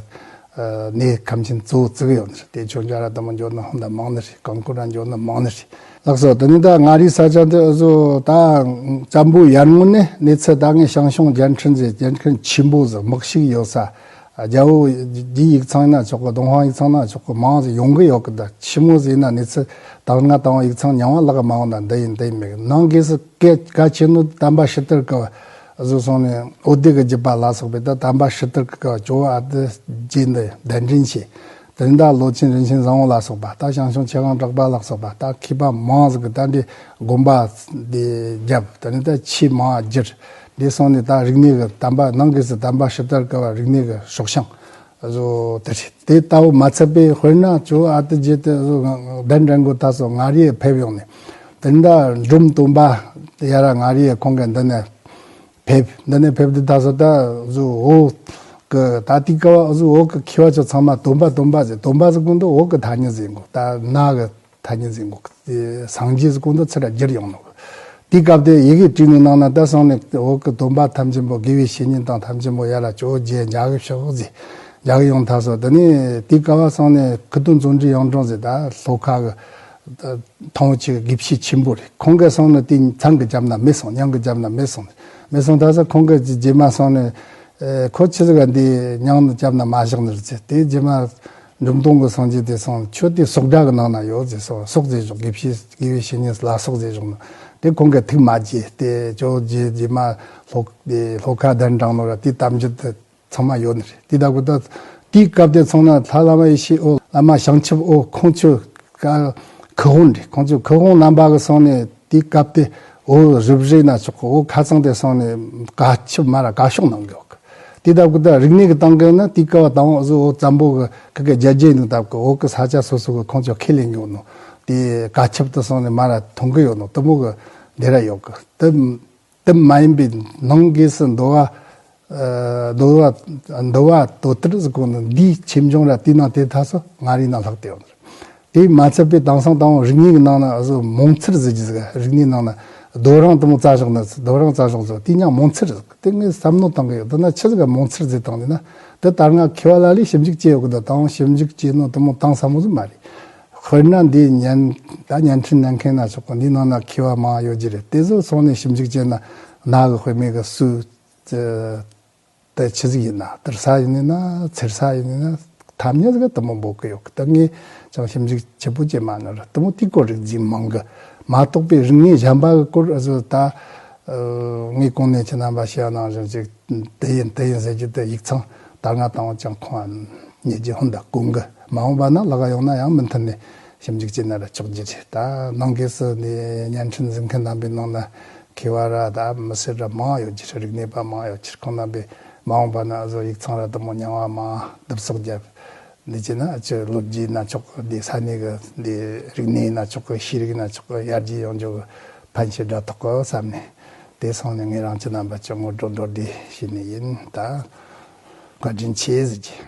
གནས་ཁམས་ཆེན་གཙོ་བོ་བཙུགས་ཡོད་ནི་རེད། དེ་ཆོས་འབྱོར་ར་དུ་མ་འབྱོར་ནི་ཧོན་ད་མང་ནི་རེད། གང་སྐོར་ར་འབྱོར་ནི་མང་ནི་རེད། ལགས་སོ། དེ་ནི་ད་མངའ་རིས་ས་ཆ་འདི་འུ་ཚོ་ད་བཙན་པོའི་ཡར་སྔོན་ནས་གནས་ཚུལ་ད་ངས་ཞང་ཞུང་རྒྱལ་ཕྲན་ཟེར་རྒྱལ་ཕྲན་ཆེན་པོ་ཟིག་དམག་ཤུགས་ཡོད་ས། རྒྱལ་པོ་རྒྱའི་ཡིག་ཚང་ཡིན་ན་ཆོག་གི། ཏུན་ཧོང་ཡིག་ཚང་ན་ཆོག་གི། མང་ཟིག་ཡོང་གི་ཡོད་གི། ད་ཆི་མོ་ཟིག་ཡིན་ན་གནས་ཚུལ་ད་སྔ་དང་ཡིག་ཚང་རྙིང་བ་ལག་མ་འོང་ན་འདི་ཡིན་འདི་ཡིན་མེད་གི། ནང་སྒོས་སུ་སྐད་གལ་ཆེ་ནོ་དམ་པ་ཕྱི་དར་གི་བཟོ་སོང་ནས་འོད་སྡེ་གི་རྒྱུད་པ་ལ་སོགས་པའི་ད་དམ་པ་ཕྱི་དར་གི་ཀ་ཇོ་བོ་ཨ་ཏི་རྗེ་འདི་གདན་འདྲེན་བྱས། དེ་ནི་ད་ལོ་ཆེན་རིན་ཆེན་བཟང་བོ་ལ་སོགས་པ། ད་ཞང་ཞུང་ཆོས་དབང་གྲགས་པ་ལ་སོགས་པ། ད་མཁས་པ་མང་ཟིག་གི་ད་འདི་དགོན་པ་འདི་བརྒྱབ། དེ་ནི་ད་ཆོས་མང་བསྒྱུར། འདི་སོང་ནས་ད་རིག་གནས་ཀྱི་དམ་པ་ནང་སྒོས་སུ་དམ་པ་ཕྱི་དར་གི་བ་རིག་གནས་ཀྱི་སྲོག་ཤིང་བཟོ་དེ་རེད། དེ་ལྟ་བུ་མ་ཚད་པའི་དཔེར་ན་ཇོ་བོ་ཨ་ཏི་རྗེ་དེ་བཟོ་གདན་འདྲེན་གོ་ད་སོ་མངའ་རིས་ཕེབས་ཡོང་ནས། དེ་ནི་ད་འབྲོམ་སྟོན་པ་ཡ་ར་མངའ་རིས་ཁོང་གི་འདི་ནས་ཕེབས། འདི་ནས་ཕེབས་དུས་ད་སོ་ད་བཟོ་འོ་གི་ད་དེའི་སྐབས་བཟོ་འོ་གི་མཁས་པ་ཚོ་ཚང་མ་སྟོན་པ་སྟོན་པ་ཟེར། སྟོན་པ་ཟེར་གོ་འདི་འོ་གི་ཐ་སྙད་ཟེར་གོ། ད་ན་གི་ཐ་སྙད་ཟེར་གོ། སངས་རྒྱས་ཟེར་གོ་འདི་ཚུར་ར་བསྒྱུར་ཡོང་ནོ། དེའི་སྐབས་དེ་ཡི་གེ་བྲིས་ནས་ནང་ན་ད་སོང་ནས་འོ་གི་སྟོན་པ་ཐམས་ཅད་པོ་དགེ་བའི་བཤེས་གཉེན་དང་ཐམས་ཅད་པོ་ཡ་ལ་ཇོ་བོ་རྗེ་མཇལ་གི་ཤོག་ཟེར། མཇལ་གི་ཡོང་ཐ་སོ། དེ་ནས་དེའི་སྐབས་སོང་ནས་ཁུ་སྟོན་བརྩོན་འགྲུས་གཡུང་དྲུང་ཟེར། ད་ལྷོ་ཁ་གི་ད་མཐོང་ཆེ་དགེ་བཤེས་ཆེན་པོ་རེད། ཁོང་གིས་སོང་ནས་དེ་མཚན་གི་རྒྱབ་ན་མེད་སོང་། མྱིང་གི་རྒྱབ་ན་མེད་སོང་། མེད་སོང་ད་སོ་ཁོང་གིས་རྗེས་མ་སོང་ནས་ཨེ་ཁོ་ཆི་ཟིག་ག་འདི་མྱིང་ནི་རྒྱབ་ན་མ་བཞག་ནི་རེད་ཟེར། དེ་རྗེས་མ་འབྲོམ་སྟོན་གི་སངས་རྒྱས་དེ་སོང་ཁྱོད་དེ་སོག་སྒྲ་གི་ནང་ན་ཡོད་ཟེར། སོག་སོག་ཟེར་བཞག་དགེ་བཤེས་དགེ་བའི་བཤེས་གཉེན་ལ་སོག་ཟེར་བཞག་ནོ། དེ་ཁོང་གིས་ཐུགས་མ་དགྱེས་ཏེ་ཇོ་བོ་རྗེ་རྗེས་མ་ལྷོ་དེ་ལྷོ་ཁ་གདན་དྲངས་ནོ་ར་དེ་གཏམ་རྒྱུད་དེ་ཚང་མ་ཡོད་ནི་རེད། དེ་ད་གོ་ད་དེའི་སྐབས་དེ་ཚང་ན་ལྷ་བླ་མ་ཡེ་ཤེས་འོད། བླ་མ་བྱང་ཆུབ་འོད། ཁོང་ཚོ་ཀ་ཁུ་དབོན་རེད། ཁོང་ཚོ་ཁུ་དབོན་རྣམ་པ་གི་སོང་ནས་དེའི་སྐབས་དེ་འོད་རིབ་རེ་ན་ཆོག་གི། འོད་ཁ་ཚང་དེ་སོང་ནས་བཀའ་ཆིབས་མ་ར་བཀའ་ཤོག་གནང་གི་ཡོད་གི། དེ་ད་གོ་ད་རིག་གནས་ཀྱི་སྟེང་གི་ན་དེའི་སྐབས་དང་འོ་ཟོ་འོ་བཙན་པོ་གི་ཁི་གི་རྒྱལ་རྒྱལ་ཡིན་ནོ། ད་གི་འོ་གི་ས་ཆ་སོ་སོ་གི་ཁོང་ཚོ་ཁས་ལེན་གི་ཡོད་ནོ། དེ་བཀའ་ཆིབས་དེ་སོང་ནས་མ་ར་ཐོན་གི་ཡོད་ནོ། དེ་མོ་གི་དེ་ར་ཡོད་གི། དེ་དེ་མ་ཡིན་པའི་ནང་སྒོས་སུ་འདུལ་བ། ཨ་འདུལ་བ་འདུལ་བ་དོ་ཏིར་ཟེར་གོ་ནི་འདིའི་ཆོས་འབྱུང་ར་དེའི་ནང་དེ་ད་སོ་མངའ་རིས་ནང་ལྷག་དེ་ཡོད་ནི་རེད། དེས་མ་ཚད་པའི་དེང་སང་དང་རིག་གནས་ཀྱི་ནང་ན་ཨ་ཟོ་མོང་ཚུར་ཟེར་གྱི་ཟིག་རིག་གནས་ནང་ན་རྡོ་རིང་དེ་མོ་བཙའ་བཞག་ན། རྡོ་རིང་བཙའ་བཞག་ཟོ་དེ་ཉག་མོང་ཚུར་ཟེར། དེ་ངས་བསམ་མནོ་བཏང་གི་ཡོད། དེ་ན་ཆི་ཟིག་ག་མོང་ཚུར་ཟེར་བཏང་ནི་ན། དེ་ལྟར་ང་མཁས་པ་ལ་ལས་ཞིབ་འཇུག་བྱེད་ཡོད་གི། ད་དང་ཞིབ་འཇུག་བྱེད་ནོ་དེ་མོ་བཏང་ས་མོ་ཟིག་མ་རེད། དཔེར་ན་འདི་ཉན་ད་བརྙན་འཕྲིན་ཉན་མཁན་ན་ཆོག་གི། འདི་ནང་ན་མཁས་པ་མང་ཡོད་ཀྱི་རེད། དེ་ཚོ་སོང་ནས་ཞིབ་འཇུག་བྱས་ན་ན་གི་དཔེ་མེད་གི་སུ་དེ་ཆི་ཟིག་ཡིན་ན། དིར་ས་ཡིན་ན་ཚེར་ས་ཡིན་ན་ཐ་སྙད་ཟིག་དེ་མོ་འབོད་གི་ཡོད་གི། ད་ངས་ཅང་ཞིབ་འཇུག་ཆེ་པོ་བྱས་མ་ནི་ར་དེ་མོ་དེ་སྐོར་རིག་རྫིག་མང་གི། མ་གཏོགས་པའི་རིག་གནས་གཞན་པ་གི་སྐོར་ཨ་ཟོ་ད་ངས་གོང་ནས་ཁྱེད་རྣམ་པ་བཤད་ནང་བཞིན་ཅིག་དེ་ཡིན་དེ་ཡིན་ཟེར་རྒྱུ་དེ་ཡིག་ཚང་ད་ང་དང་ཅང་ཁོང་ཉེ་རྒྱུ་ཧོན་ད་གོང་གི། མ་འོངས་པ་ན་ལག་ཡོང་ན་ཡང་མུ་མཐུད་ནས་ཞིབ་འཇུག་བྱས་ན་ར་ཆོག་རྒྱུ་རེད། ད་ནང་སྒོས་སུ་ནས་བརྙན་འཕྲིན་གཟིགས་མཁན་རྣམ་པའི་ནང་ན་མཁས་པ་ར་ད་མི་སེར་ར་མང་ཡོད་ཀྱི་རེད། རིག་གནས་པ་མང་ཡོད་ཀྱི་རེད། ཁོང་རྣམ་པས་མ་འོངས་པ་ན་ཨ་ཟོ་ཡིག་ཚང་ར་དེ་མོ་རྙིང་བ་མང་བསྡུ་གསོག་བརྒྱབ་འདི་བྱས་ན་ཨ་ཅི་ལོ་རྒྱུས་ན་ཆོག་གི། འདི་ས་གནས་གི་འདི་རིག་གནས་ན་ཆོག་གི། ཤེས་རིག་ན་ཆོག་གི། ཡར་རྒྱས་ཡོང་རྒྱུ་གི་ཕན་ཤེད་འདྲ་ཐོགས་གི་བསམ་ནས། དེ་སོང་ནས་ངས་རང་ཅི་རྣམ་པ་ཅི་ངོ་སྤྲོད་མདོར་བསྡུས་ཞུས་ནས་ཡིན། ད་བཀའ་དྲིན་ཆེ་ཟེར་གྱི།